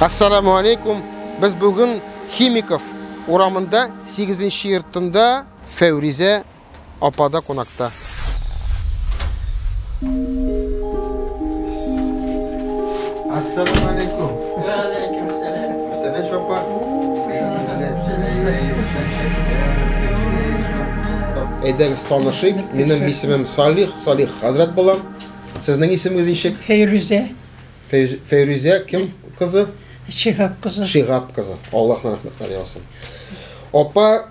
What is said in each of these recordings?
Ассаламу алейкум. Без бүген Химиков урамында 8 йортында Фәүризә апада кунакта. Ассаламу алейкум. Алейкум сәлам. Сәләш апа. Әйдәгез танышыйк. Минем исемем Салих, Салих хәзрәт булам. Сезнең исемегез ничек? Фәйрүзә. Фәйрүзә кем кызы? Шихаб кызы. Шихаб кызы. Аллаһның рәхмәтләре яусын. Апа,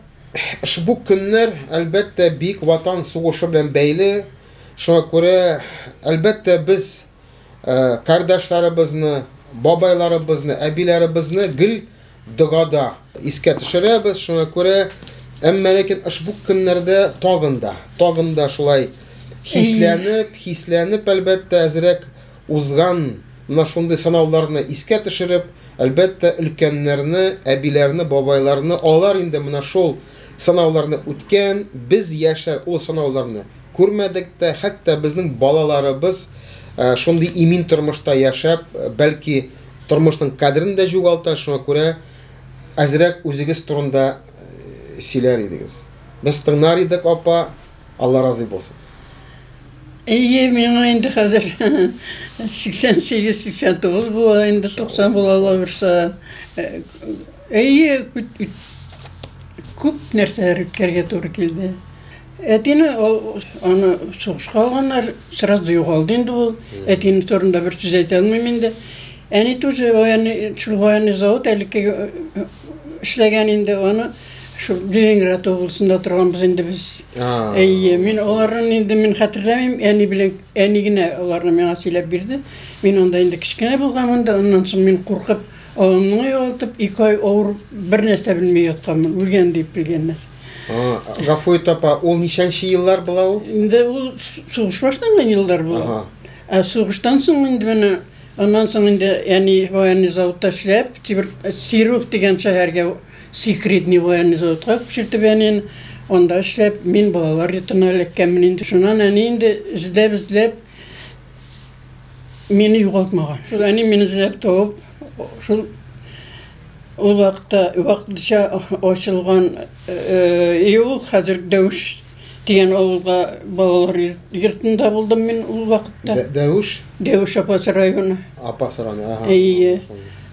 ошбу көннәр, әлбәттә, Бөек Ватан сугышы белән бәйле. Шуңа күрә, әлбәттә, без кардәшләребезне, бабайларыбызны, әбиләребезне гел догада искә төшерәбез. Шуңа күрә, әмма ләкин ошбу көннәрдә тагын да, тагын да шулай хисләнеп, хисләнеп, әлбәттә, әзрәк узган менә шундый сынауларны искә төшереп, әлбәттә, өлкәннәрне, әбиләрне, бабайларны, алар инде менә шул сынауларны үткән, без яшьләр ул сынауларны күрмәдек тә, хәтта безнең балаларыбыз шундый имин тормышта яшәп, бәлки тормышның кадерен дә югалта, шуңа күрә әзрәк үзегез турында сөйләр идегез. Без тыңлар идек, апа, Алла разый булсын. Әйе, миңа инде хәзер 88-89 була, инде 90 була Алла бирсә. Әйе, күп нәрсәләр үткәргә туры килде. Әтине аны сугышка алганнар, сразу югалды инде ул. Әтине турында бер сүз әйтә алмыйм инде. Әни тоже военный, шул военный завод элекке эшләгән инде аны. Шул Ленинград областында торганбыз инде без. Әйе, мин аларны инде мин хәтерләмим, әни белән әни генә аларны миңа сөйләп бирде. Мин анда инде кечкенә булганмын да, аннан соң мин куркып, авымны югалтып, 2 ай авырып, бер нәрсә белми ятканмын, үлгән дип белгәннәр. Гафу ит, апа, ул ничәнче еллар була ул? Инде ул сугыш башланган еллар була. Ә сугыштан соң инде менә аннан соң инде әни военный заводта эшләп, Сиров дигән шәһәргә секретный военный заводка күчертеп әнин, анда эшләп, мин балалар йортына эләккәнмен инде. Шуннан әни инде эзләп-эзләп мине югалтмаган. Шул әни мине эзләп табып, шул ул вакытта вакытлыча ачылган ул хәзер Дәвеш дигән авылга балалар йортында булдым мин ул вакытта. Дәвеш? Дәвеш Апас районы. Апас районы, ага. Әйе.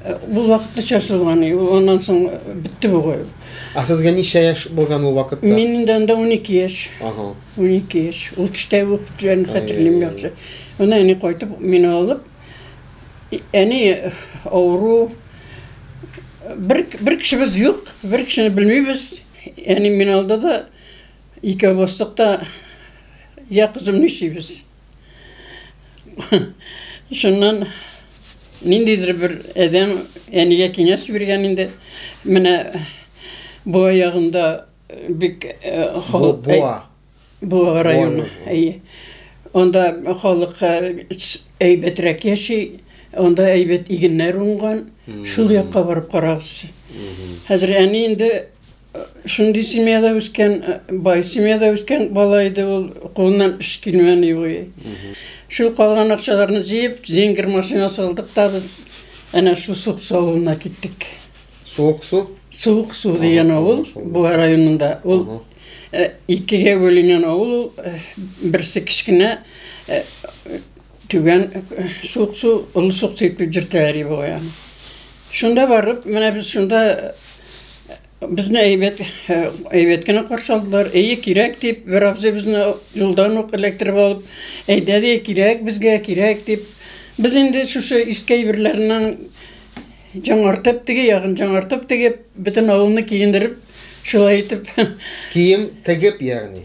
Ул вакытлыча ачылган, аннан соң бетте бугай. Ә сезгә ничә яшь булган ул вакытта? Мин инде анда 12 яшь. Ага. 12 яшь. Ул төштә үк хәтерлим яхшы. Аны әни кайтып мине алып, әни авыру, бер кешебез юк, бер кешене белмибез. Әни мине алды да, икәү бастык та, я кызым, нишлибез? Шуннан ниндидер бер адәм әнигә киңәш биргән инде. Менә Буа ягында бик халык Буа. Буа районы. Әйе. Анда халык әйбәтрәк яши, анда әйбәт игеннәр уңган. Шул якка барып карагыз. Хәзер әни инде шундый семьяда үскән, бай семьяда үскән бала иде ул, кулыннан эш килмәде югы. Шул калган акчаларны җыеп, Зингер машинасы алдык та без әнә шул Суыксу авылына киттек. Суыксу? Суыксу дигән авыл Буа районында. Ул икегә бүленгән авыл ул, берсе кечкенә, түбән Суыксу, Олы Суыксу дип йөртәләр иде бугай аны. Шунда барып, менә без шунда безне әйбәт, әйбәт кенә каршы алдылар. Әйе, кирәк дип, бер абзый безне юлдан ук эләктереп алып, әйдә ди, кирәк безгә, кирәк дип. Без инде шушы иске әйберләрнең яңартып, теге ягын яңартып тегеп, бөтен авылны киендереп, шулай итеп. Кием тегеп, ягъни.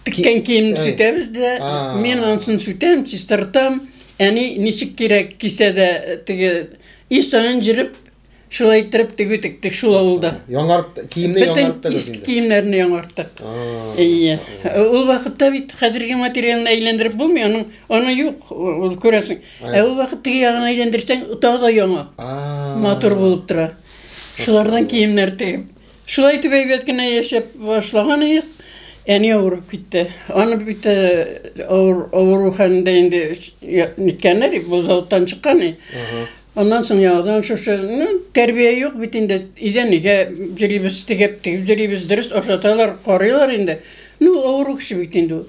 Теккән киемне сүтәбез дә, мин анысын сүтәм, чистартам. Әни ничек кирәк кисә дә теге иш саен җөреп, шулай иттереп тегү тектек шул авылда. Яңарт, киемне яңарттыгыз инде. Бөтен киемнәрне яңарттык. Әйе. Ул вакытта бит хәзерге материалны әйләндереп булмый, аның аны юк, ул күрәсең. Ә ул вакыт теге ягын әйләндерсәң, тагы да яңа. Матур булып тора. Шулардан киемнәр тегеп. Шулай итеп әйбәт кенә яшәп башлаган идек. Әни авырып китте. Аны бит авыр авыру хәлендә инде ниткәннәр, бу заводтан чыккан. Аннан соң яңадан шушы, ну, тәрбия юк бит инде, өйдән өйгә йөрибез, тегеп тегеп йөрибез, дөрес ашаталар, карыйлар инде. Ну, авыру кеше бит инде ул.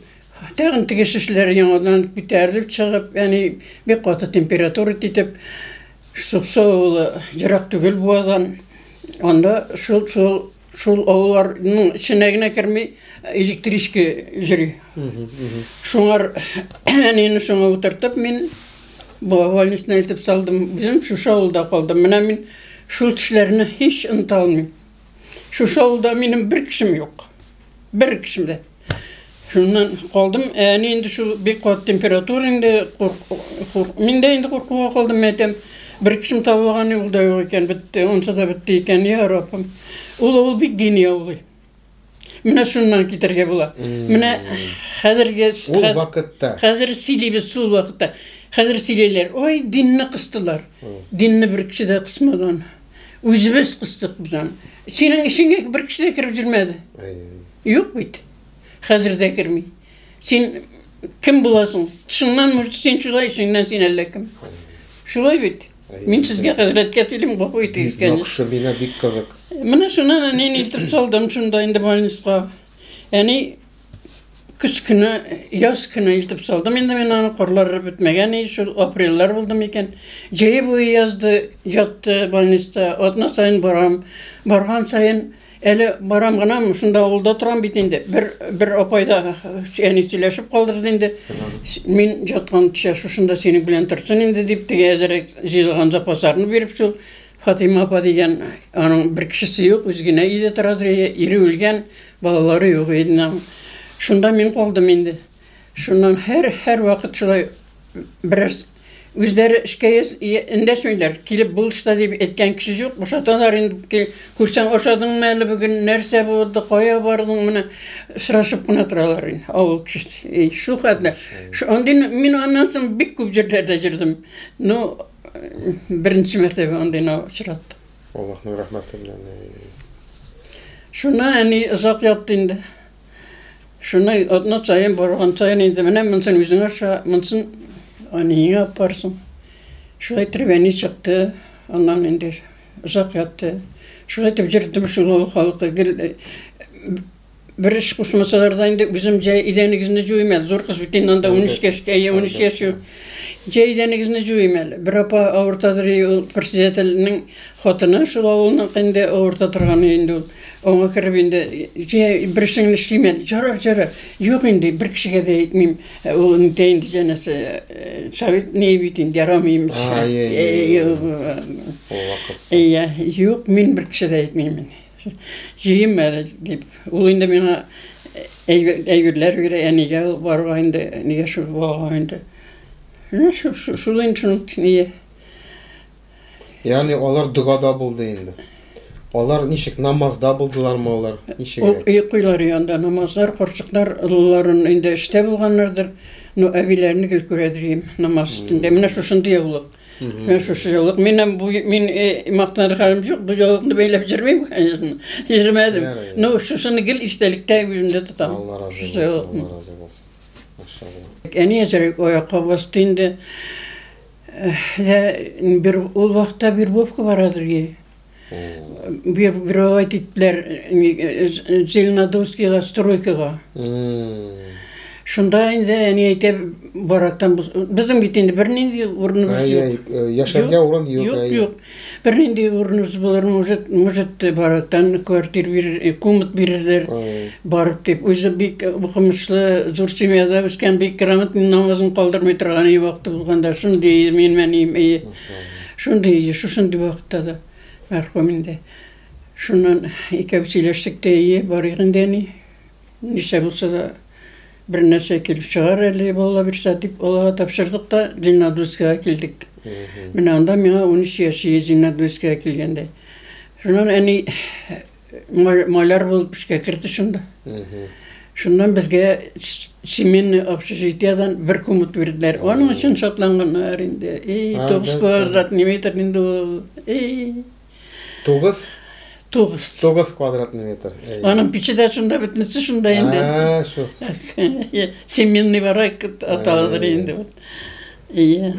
Тагын теге шешләр яңадан күтәрелеп чыгып, ягъни бик каты температура китеп, Суксу авылы ерак түгел Буадан. Анда шул шул шул авылларның эченә генә керми электричка йөри. Шуңар әнине шуңа утыртып мин Буа больницасына илтеп салдым. Үзем шушы авылда калдым. Менә мин шул кешеләрне һич оныта алмыйм. Шушы авылда минем бер кешем юк. Бер кешем дә. Шуннан калдым. Әни инде шул бик каты температура инде. Мин дә инде куркуга калдым, әйтәм. Бер кешем табылган, ул да юк икән, бетте. Онсы да бетте икән, я Раббым. Ул авыл бик дини авыл. Менә шуннан китәргә була. Менә хәзерге ул вакытта. Хәзер сөйлибез шул вакытта. Хәзер сөйлиләр. Ой, динне кыстылар. Динне бер кеше дә кысмады аны. Үзебез кыстык без аны. Синең эчеңә бер кеше дә кереп йөрмәде. Юк бит. Хәзер дә керми. Син кем буласың? Тышыңнан может син шулай, эчеңнән син әллә кем. Шулай бит. Мин сезгә хәзрәткә сөйлим, гафу итегез, конечно. Яхшы, миңа бик кызык. Менә шуннан әнине илтеп салдым шунда инде больницага. Әни көз көне, яз көне илтеп салдым инде мин аны, карлар бетмәгән и, шул апрельләр булды микән. Җәе буе язды, ятты больниста, атна саен барам. Барган саен Әле барам гынамы, шунда авылда торам бит инде. Бер бер апай да әни сөйләшеп калдырды инде. Мин жатканча шушында синең белән торсын инде дип, теге әзерәк җыелган запасларны биреп шул Фатыйма апа дигән, аның бер кешесе юк, үзе генә өйдә торадыр, ире үлгән, балалары юк иде аның. Шунда мин калдым инде. Шуннан һәр һәр вакыт шулай бераз үзләре эшкә эндәшмиләр. Килеп булыш та дип әйткән кеше юк, бушаталар инде. Күрсәң, ашадыңмы әле бүген, нәрсә булды, кая бардың, менә сорашып кына торалар инде авыл кешесе. И, шул хәтле. Андый мин аннан соң бик күп җирләрдә йөрдем. Ну, беренче мәртәбә андыйны очраттым. Аллаһның рәхмәте белән. Шуннан әни озак ятты инде. Шуннан атна саен барган саен инде менә монсын үзең аша, монсын әниеңә алып барсың. Шулай итеп әни чыкты, аннан инде озак ятты. Шулай итеп йөрдем шул авыл халкы гел бер эш кушмасалар да инде үзем җәй идәнегезне җуйым әле. Зур кыз бит инде анда 13 яшькә, әйе, 13 яшь юк. Җәй идәнегезне җуйым әле. Бер апа авыртадыр, ул председательнең Хатыны шул авылның инде авырта торган инде ул. Аңа кереп инде, җә, бер эшеңне эшлим әле. Ярар, ярар. Юк инде, бер кешегә дә әйтмим. Ул нитә инде җәнәсе, совет ни бит инде, ярамый имеш. Ул вакыт. Әйе, юк, мин бер кешегә дә әйтмим. Җыйым әле, дип. Ул инде миңа әйберләр бирә, әнигә барырга инде, нигә шул балага инде. Менә шул инде шуның ние. Ягъни алар догада булды инде. Алар ничек намазда булдылармы алар? Ничегрәк? Ул укыйлар янда намазлар, карчыклар олыларын инде эштә булганнардыр. Но әбиләрне гел күрәдер идем намаз өстендә. Менә шушындый яулык. Менә шушы яулык. Мин бу мин мактаныр хәлем юк, бу яулыкны бәйләп йөрмим, конечно. Йөрмәдем. Но шушыны гел истәлектә үземдә тотам. Алла разый булсын. Алла разый булсын. Машалла. Әни әзрәк аякка басты инде. Бер ул вакытта вербовка барадыр ки. Вербовать иттеләр Зеленодольскийга стройкага. Шунда инде әни әйтә, барактан безнең бит инде бернинди урыныбыз юк. Яшәргә урын юк. Юк, юк. Бернинди урыныбыз булыр, может, может барактан квартир бирер, комнат бирерләр. Барып дип, үзе бик укымышлы, зур семьяда үскән, бик грамотный, намазын калдырмый торган и вакыты булганда, шундый минем әнием, и шундый, шушындый вакытта да мәрхүм инде. Шуннан икәү сөйләштек тә, ие, барыйк инде, әни, ничә булса да бер нәрсә килеп чыгар әле, Алла бирсә, дип Аллага тапшырдык та Зеленодольскига килдек. Менә анда миңа 13 яшь иде Зеленодольскига килгәндә. Шуннан әни маляр булып эшкә керде шунда. Шуннан безгә семейный общежитиедан бер комнат бирделәр. Аның өчен шатланганнар инде. Эй, 9 квадратный метр инде ул. Эй. 9? 9. 9 квадратный метр. Аның пиче дә шунда, бөтенесе шунда инде. А, шу. Семейный барак аталадыр инде. Ие.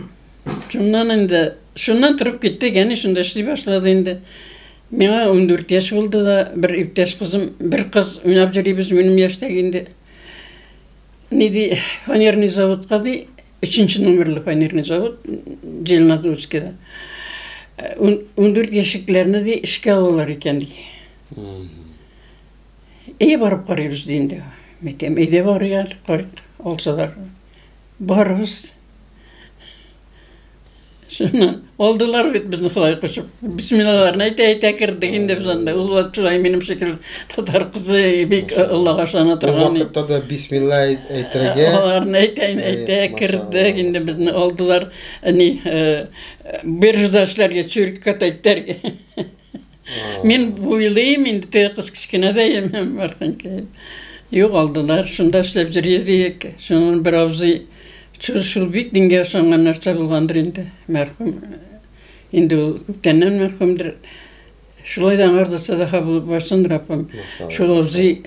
Шуннан инде. Шуннан торып киттек, әни шунда эшли башлады инде. Миңа 14 яшь булды да, бер иптәш кызым, бер кыз уйнап йөрибез, минем яшьтәге инде. Ни ди, фанерный заводка ди, өченче номерлы фанерный завод Зеленодольскида. 14 яшьлекләрне ди эшкә алалар икән ди. Әйе, барып карыйбыз ди инде. Мәйтәм, әйдә барыйк әле, карыйк, алсалар. Барыбыз. Шуннан алдылар бит безне Ходай кушып. Бисмиллаларны әйтә-әйтә кердек инде без анда. Ул вакыт шулай минем шикелле татар кызы бик Аллага ышана торган. Ул вакытта да бисмилла әйтергә. Аларны әйтә, әйтә кердек инде безне алдылар. Ни, биржада эшләргә, чүрккә әйтәргә. Мин буйлыйм инде, теге кыз кечкенә дә мәрхүмкәй. Юк, алдылар, шунда эшләп йөри идек. Шуннан бер абзый, шул, шул бик дингә ышанган нәрсә булгандыр инде, мәрхүм. Инде ул күптәннән мәрхүмдер. Шулай да аңар да сәдака булып барсын, Раббым. Шул абзый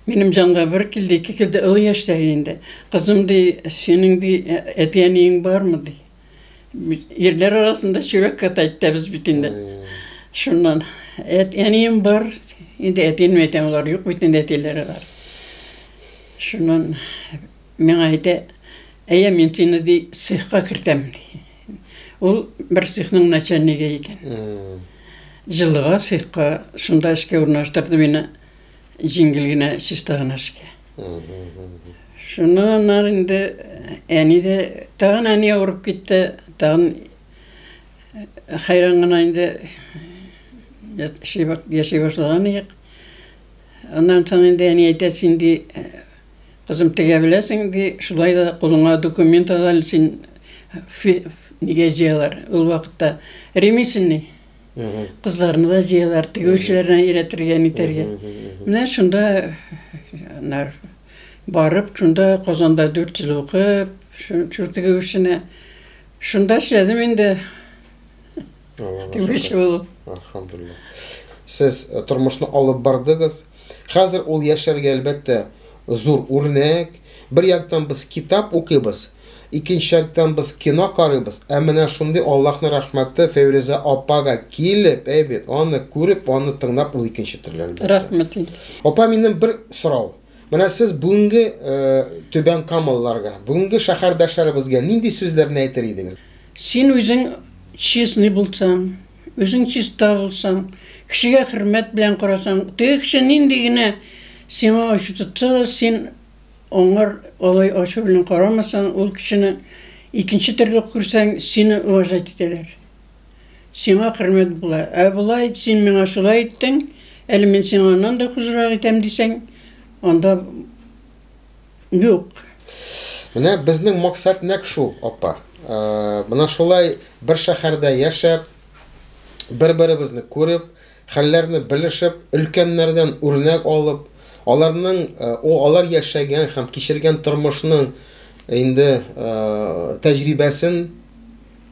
минем җанга бер килде, ике килде, олы яшьтәге инде. Кызым, ди, синең, ди, әти-әниең бармы, ди. Ирләр арасында чүрәк ката итәбез бит инде. Шуннан әнием бар, инде әтием әйтәм, алар юк бит инде әтиләре бар. Шуннан миңа әйтә, әйе, мин сине ди цехка кертәм ди. Ул бер цехның начальнигы икән. Җылыга цехка шунда эшкә урнаштырды мине. Җиңел генә, чиста гына эшкә. Шуннан аннары инде әни дә, тагын әни авырып китте, тагын хәйран гына инде яши башлаган идек. Аннан соң инде әни әйтә, син ди, кызым тегә беләсең ди, шулай да кулыңа документ ал әле син нигә җыялар ул вакытта ремесленный. Кызларны да җыялар, тегүчеләрне өйрәтергә, нитәргә. Менә шунда барып, шунда Казанда 4 ел укып, шул тегү эшенә. Шунда эшләдем инде. Тегүче булып. Әлхәмдүлилләһ. Сез тормышны алып бардыгыз. Хәзер ул яшьләргә, әлбәттә, зур үрнәк. Бер яктан без китап укыйбыз, икенче яктан без кино карыйбыз. Ә менә шундый Аллаһның рәхмәте Фәйрүзә апага килеп, әй бит, аны күреп, аны тыңлап, ул икенче төрле, әлбәттә. Рәхмәт инде. Апа, минем бер сорау. Менә сез бүгенге Түбән Камалыларга, бүгенге шәһәрдәшләребезгә нинди сүзләрне әйтер идегез? Син үзең честный булсаң, үзең чиста булсаң, кешегә хөрмәт белән карасаң, теге кеше нинди генә сиңа ачу тотса да, син аңар алай ачу белән карамасаң, ул кешене икенче төрле күрсәң, сине уважать итәләр. Сиңа хөрмәт була. Ә болай син миңа шулай иттең, әле мин сиңа аннан да хужрак итәм дисәң, анда юк. Менә безнең максат нәкъ шул, апа. Менә шулай бер шәһәрдә яшәп, бер-беребезне күреп, хәлләрне белешеп, өлкәннәрдән үрнәк алып, аларның алар яшәгән һәм кичергән тормышның инде тәҗрибәсен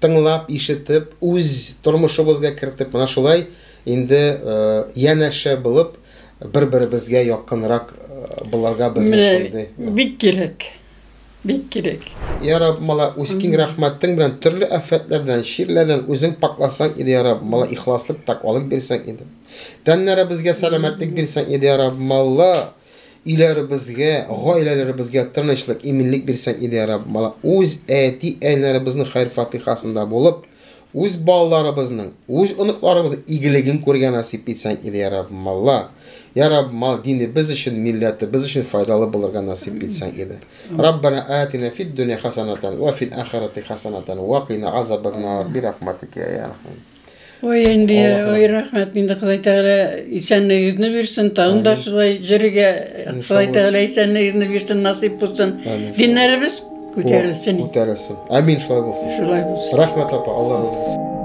тыңлап, ишетеп, үз тормышыбызга кертеп, менә шулай инде янәшә булып, бер-беребезгә якынрак булырга безнең шундый. Бик кирәк. Бик кирәк. Я Раббым Алла, үз киң рәхмәтең белән төрле афәтләрдән, чирләрдән үзең пакъласаң иде, я Раббым Алла, ихласлык, тәкъвалык бирсәң иде. Тәннәребезгә сәламәтлек бирсәң иде, я Раббым Алла, өйләребезгә, гаиләләребезгә тынычлык, иминлек бирсәң иде, я Раббым Алла, үз әти-әниләребезнең хәер-фатихасында булып, Үз балаларыбызның, үз оныкларыбызның игелеген күрергә насыйп итсәң иде, я Раббым Алла. Я Раббым Алла, динебез өчен, милләтебез өчен файдалы булырга насыйп итсәң иде. Раббана атина фид дөнья хасанатан ва фил ахирати хасанатан ва кина азабан-нар би рахматика я архам. Ой, инде, ой, рәхмәт инде, Ходай Тәгалә исәнлегегезне бирсен, тагын да шулай йөрергә Ходай Тәгалә исәнлегегезне бирсен, насыйп булсын. Диннәребез Күтәрелсен. Күтәрелсен. Амин, шулай булсын. Шулай булсын. Рәхмәт, апа, Алла разый булсын.